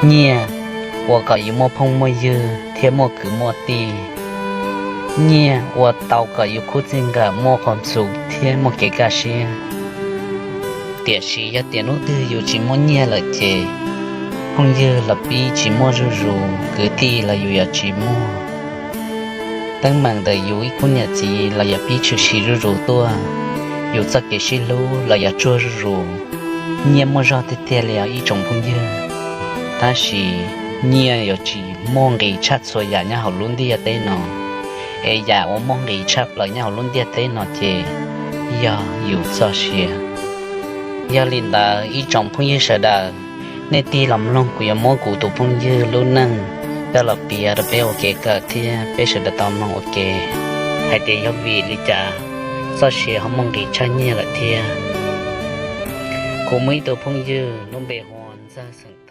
Nyiaj ua kom yus muaj phooj muaj ywg thiab muaj kwv muaj tij. Nyiaj ua tau kom yus khub txij nkawm muaj qhov txus thiab muaj kev kaj siab. Tiam sis yog tias hnub twg yus tsis muaj nyiaj lawm ces phooj ywg los pib tsis muaj zuj zus, kwv tij los yus yuav tsis muaj. Teeb meem ntawm yus ib khub niam txiv los yuav pib tshwm sim zuj zus tuaj, yus txoj kev sib hlub los yuav tsuag zuj zus. Nyiaj muaj zog tiag tiag li os ib tsoom phooj ywg, tab sis nyiaj yuav tsis muaj nqis tshaj txhua yam nyob hauv lub ntiaj teb no, es yam uas muaj nqis tshaj plaws nyob hauv lub ntiaj teb no ces yog yus txoj sia. Yog li ntawd ib tsoom phooj ywg sawv daws, nej tig los mloog kuv yuav muab kuv tus phooj ywg lub neej coj los piav rau peb ua kev kawm thiab peb sawv daws tau mloog ua ke hais tias yog vim li cas txoj sia ho muaj nqis tshaj nyiaj lawm thiab. Kuv muaj ib tug phooj ywg lub npe hu ua Ntxawg xeem